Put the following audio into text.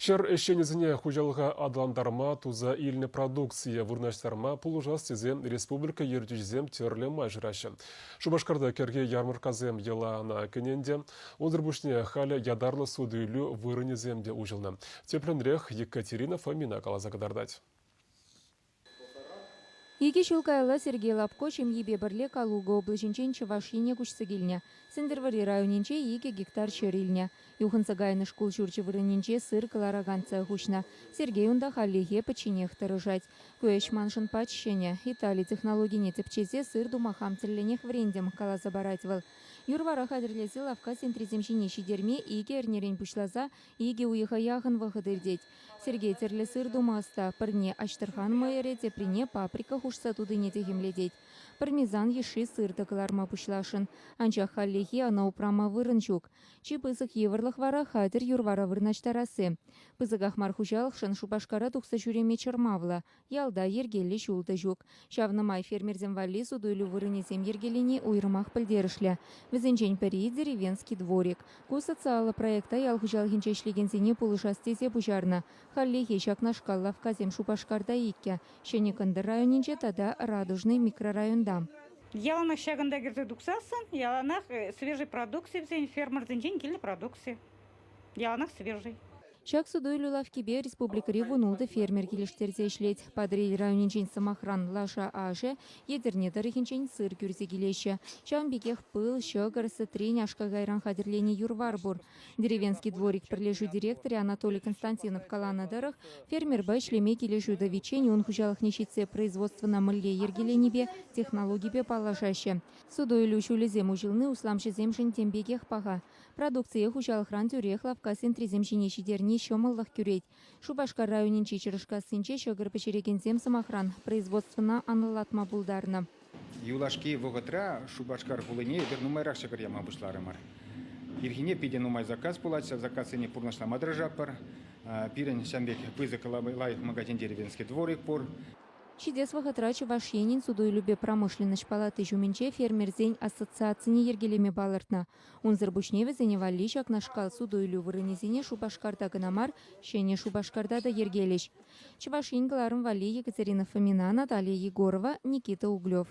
Ҫӗр ӗҫченӗсене хуҫалӑха аталантарма, туса илнӗ продукцие вырнаҫтарма пулӑшас тесе республика ертӳҫисем тӗрлӗ май шыраҫҫӗ. Шупашкарта кӗрхи ярмӑрккасем йӑлана кӗнӗ ӗнтӗ. Унсӑр пуҫне халӗ ятарлӑ суту-илӳ вырӑнӗсем те уҫӑлнӑ. Тӗплӗнрех Екатерина Фомина каласа кӑтартать. Икӗ ҫул каялла Сергей Лапко ҫемйипе пӗрле Калуга облаҫӗнчен Чӑваш Ене куҫса килнӗ. Сӗнтӗрвӑрри районӗнче икӗ гектар ҫӗр илнӗ. Юхӑнса кайнӑ шкул ҫурчӗ вырӑнӗнче сыр кӑларакан цех уҫнӑ. Сергей унта хальлӗхе пӗчченех тӑрӑшать. Ку ӗҫ маншӑн пач ҫӗнӗ. Итали технологине тӗпчесе сыр тума хам тӗллӗнех вӗрентӗм, каласа парать вӑл. Юр-вара хатӗрлесе лавкка сентрисем ҫине ҫитерме икӗ эрнерен пуҫласа Икӗ уйӑха яхӑн вӑхӑт иртет. Сергей тӗрлӗ сыр тума ӑста. Пӗрне аҫтӑрхан мӑйӑрӗ, теприне паприка хушса тутине техӗмлетет. Пармезан йышши сыр та кӑларма пуҫласшӑн. Анчах хальлӗхе ӑна упрама вырӑн ҫук. Чи пысӑк йывӑрлӑх вара хатӗр юр-вара вырнаҫтарасси. Пысӑках мар хуҫалӑхшӑн Шупашкара тухса ҫӳреме чӑрмавлӑ. Ялта йӗркеллӗ ҫул та ҫук. Ҫавна май фермерсем валли суту-илӳ вырӑнӗсем йӗркелени уйрӑмах пӗлтерӗшлӗ. Вӗсенчен пӗри, Деревенский дворик. Ку социаллӑ проекта ял хуҫалӑхӗнче ӗҫлекенсене пулӑшас тесе пуҫарнӑ. Хальлӗхе ҫакнашкал лавккасем Шупашкарта иккӗ, Ҫӗнӗ Кӑнтӑр районӗнче тата Радужный микрорайонта. Яланах ҫакӑнта кӗрсе тухсассӑн яланах свежий продукци вӗсен, фермерсенчен килнӗ продукци. Яланах свежий. Ҫак суту-илӳ лавккипе республикӑри вунултӑ фермер килӗштерсе ӗҫлет. Патӑрьел районӗнчен, сӑмахран, лаша ашӗ, Етӗрне тӑрӑхӗнчен сыр кӳрсе килеҫҫӗ. Ҫавӑн пекех пыл, ҫӑкӑр, сӗтрен аш-какайран хатӗрленӗ юр-вар пур. Деревенский дворик пӗрлешӳ директорӗ Анатолий Константинов каланӑ тӑрӑх, фермерпа ӗҫлеме килӗшӳ тӑвиччен ун хуҫалӑхне ҫитсе производствӑна мӗнле йӗркеленипе, технологипе паллашаҫҫӗ. Суту-илӳ ҫулӗсем уҫӑлни усламҫӑсемшӗн тем пекех паха. Продукцие хуҫалӑхран тӳрех лавкка сентрисем ҫине ҫитерни ҫӑмӑллӑх кӳрет. Шупашкар районӗнчи Чӑрӑшкассинче ҫӑкӑр пӗҫерекенсем, сӑмахран, производствӑна анлӑлатма пултарнӑ. Юлашки вӑхӑтра Шупашкар хулине эпир нумайрах ҫӑкӑр яма пуҫларӑмӑр. Ирхине питӗ нумай заказ пулать, ҫав заказсене пурнӑҫлама тӑрӑшатпӑр. Пирӗн ҫавӑн пек пысӑк лайӑх магазин Деревенский дворик пур. Ҫитес вӑхӑтра Чӑваш Енӗн суту-илӳпе промышленноҫ палати ҫумӗнче фермерсен ассоциацине йӗркелеме палӑртнӑ. Унсӑр пуҫне вӗсене валли ҫакнашкал суту-илӳ вырӑнӗсене Шупашкарта кӑна мар, Ҫӗнӗ Шупашкарта та йӗркелӗҫ. Чӑваш Ен кӑларӑм валли Екатерина Фомина, Наталья Егорова, Никита Углев.